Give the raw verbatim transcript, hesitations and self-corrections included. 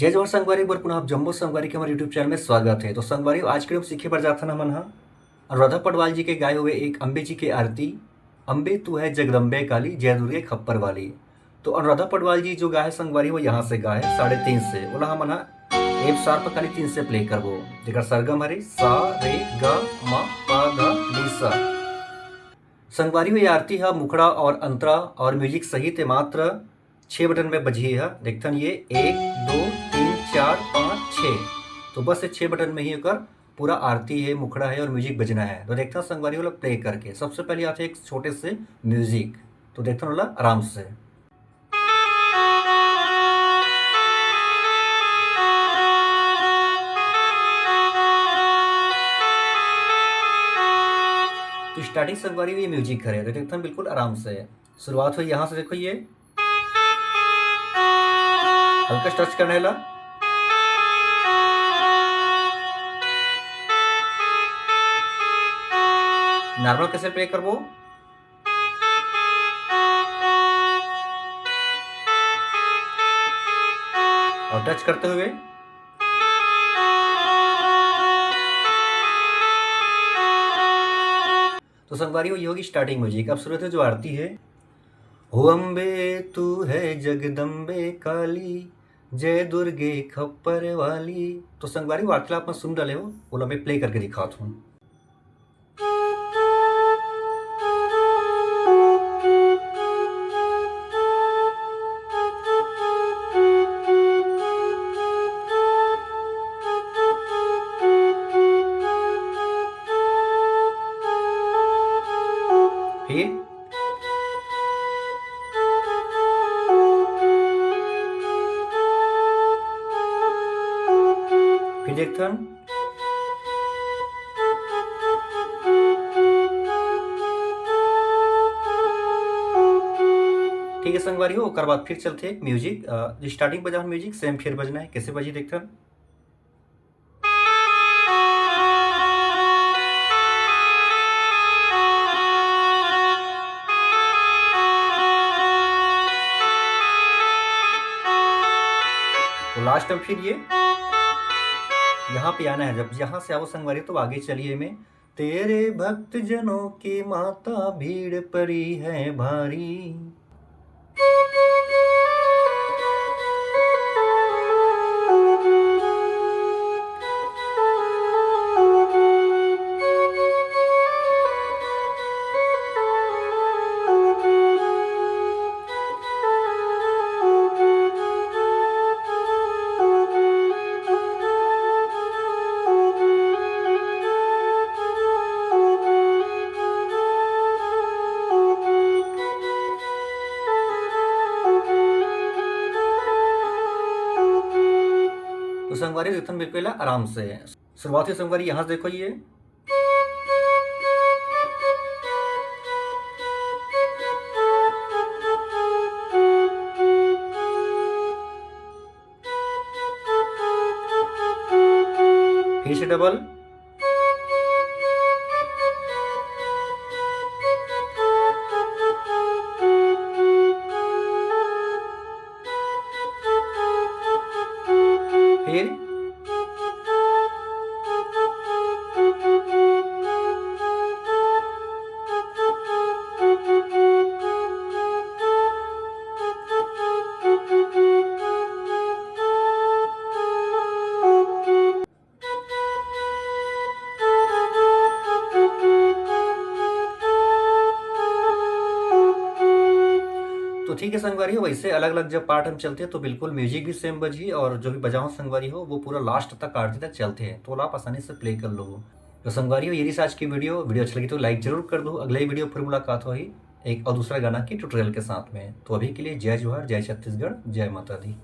जय जोहार संगवारी, एक बार पुनः आप जम्मो संगवारी के हमर YouTube चैनल में स्वागत है। तो संगवारी, आज के हम सीखे बर जाथन हमन ह अनुराधा पौडवाल जी के गाए हुए एक अम्बे जी के आरती, अम्बे तू है जगदम्बे काली, जय दुर्गे खप्पर वाली। तो अनुराधा पौडवाल जी जो गाए संगवारी, वो यहाँ से गाए साढ़े तीन से, ओला हमन ह F sharp काली तीन से प्ले करबो, जेकर सरगम हरे सा, रे, गा, मा, पा, धा, नी, सा। संगवारी हो, ये आरती ह मुखड़ा और अंतरा और म्यूजिक सहित ये मात्र छः बटन में बजही ह। देखथन ये एक, दो, तीन, चार, पाँच, छः। तो बस ये छः बटन में ही एकर पूरा आरती है, मुखड़ा है और म्यूजिक बजना है। तो देखथन संगवारी वाला प्ले करके। सबसे पहले आथे एक छोटे से म्यूजिक, तो देखथन वाला आराम से। तो स्टार्टिंग संगवारी ये म्यूजिक करे, तो देखथन बिल्कुल आराम से। शुरुआत हुई यहाँ से, देखो ये हल्का टच करने ला। नॉर्मल कैसे प्ले करबो और टच करते हुए। तो संगवारी हो, ये होगी स्टार्टिंग म्यूजिक। अब शुरू से जो आरती है, हो अम्बे तू है जगदम्बे काली, जय दुर्गे खप्पर वाली। तो संगवारी वार्तालाप में सुन डाले हो, ओला मैं प्ले करके दिखात हूँ। फिर फिर एक ठन। ठीक है संगवारी हो, ओकर बाद फिर चलथे म्यूजिक। अ, स्टार्टिंग बजावन म्यूजिक, सेम फिर बजना है। कैसे बजी देखथन? तो लास्ट में फिर ये यहाँ पे आना है। जब यहाँ से आओ संगवारी, तो आगे चलिए में, तेरे भक्त जनों की माता भीड़ पड़ी है भारी। तो संगवारी, रिथम बिल्कुल आराम से। शुरुआती संगवारी यहाँ से देखो, ये फिर से डबल, फिर तो ठीक है संगवारी हो, वैसे अलग-अलग जब पार्ट हम चलते हैं तो बिल्कुल म्यूजिक भी सेम बजी और जो भी बजाओ संगवारी हो, वो पूरा लास्ट तक आरती तक चलते हैं, तो आप आसानी से प्ले कर लो। तो संगवारी हो, ये रही आज की वीडियो। वीडियो अच्छी लगी तो लाइक जरूर कर दो। अगले वीडियो फिर मुलाकात होही एक और दूसरा गाना के ट्यूटोरियल के साथ में। तो अभी के लिए जय जोहार, जय छत्तीसगढ़, जय माता दी।